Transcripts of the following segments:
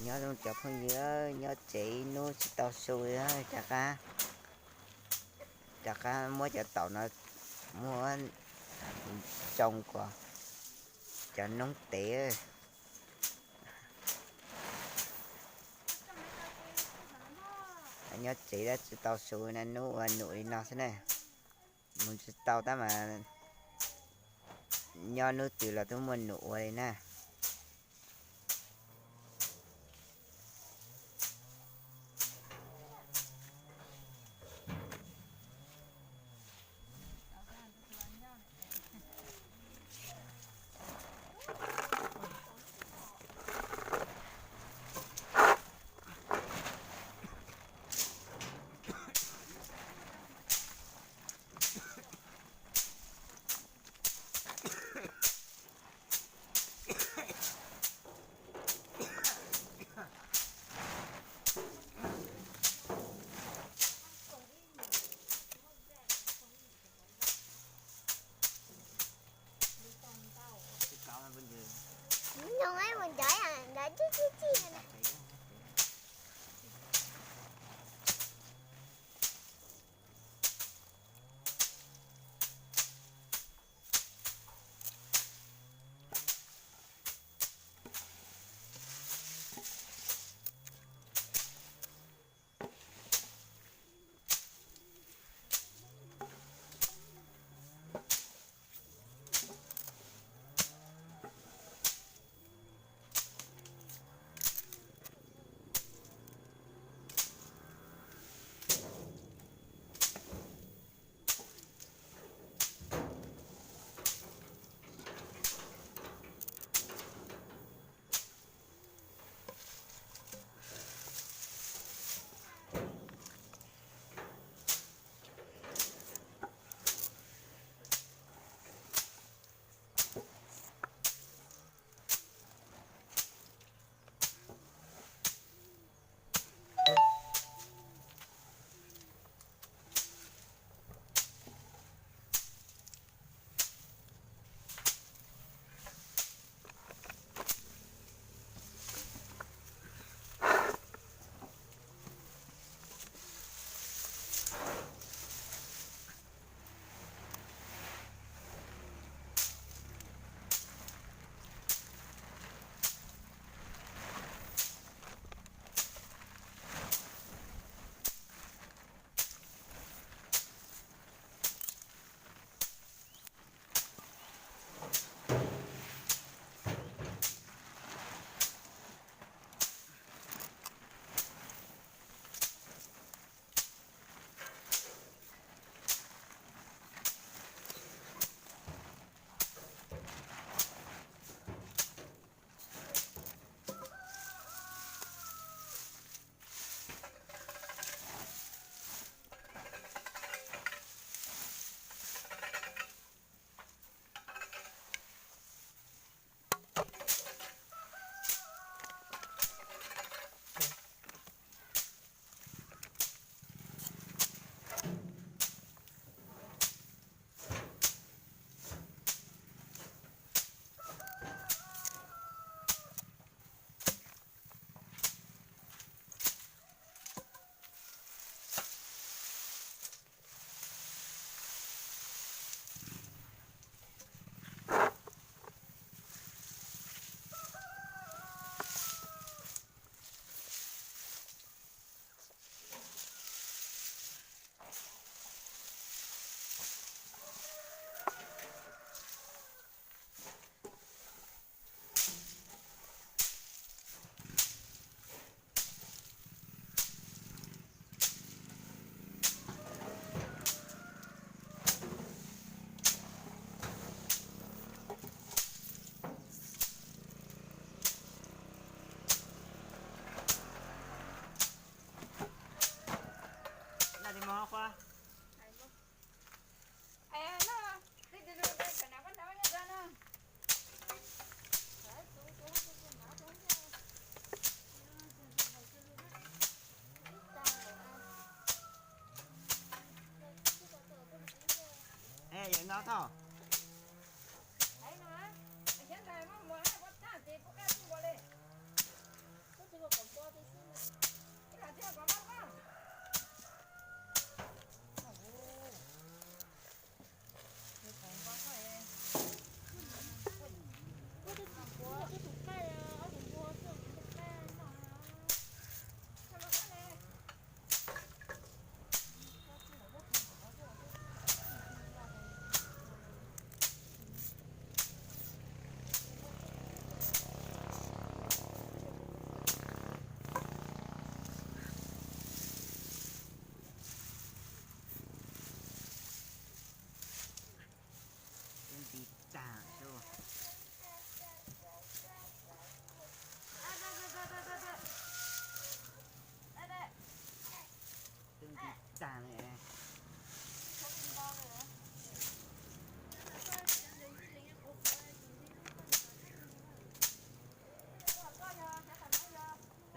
Nyob zoo cov phooj ywg, nyob tsev ib hnub tsis tau su, rov qab, rov qab muab cov taum no muab tsoo kom cov noob tev. Nyob tsev tsis tau su na, hnub ua num li no xwb na. Mus tsis tau tab mas nyob hnub twg los twb muaj num ua li na.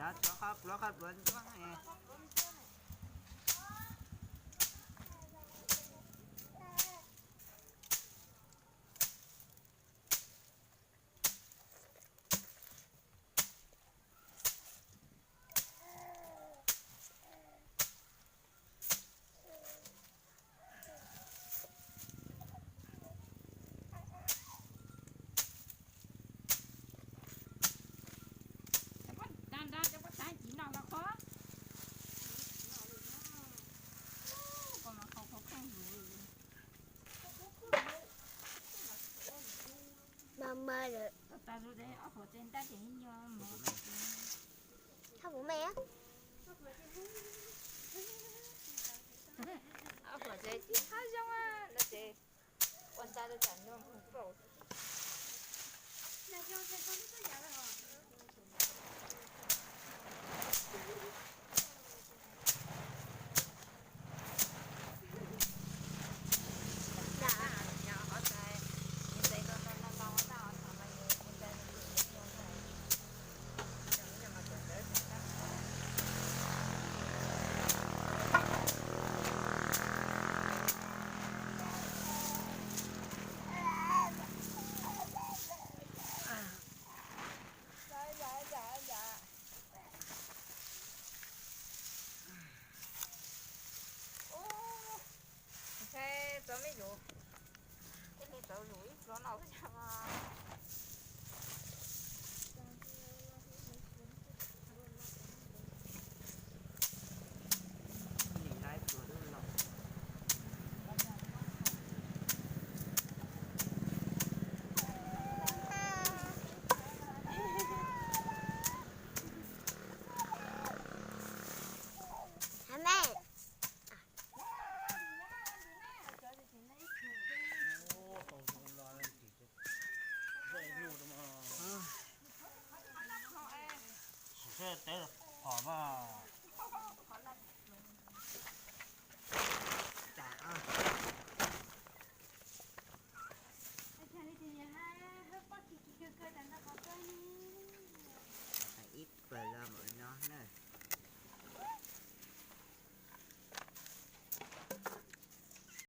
Pluav qhov pluav qhov pluav ntsuab ne. Nra nra cov pob txha ci no los qhov, qhov kheej lus. Mas mas lawm. Tau tas zoo ces ob huam ces ntab ces nyuag mov. Thaj puas me á? Ob huam ces tib thaj zoo lawm ces ua nta rau tsam nyuag mus nkaus.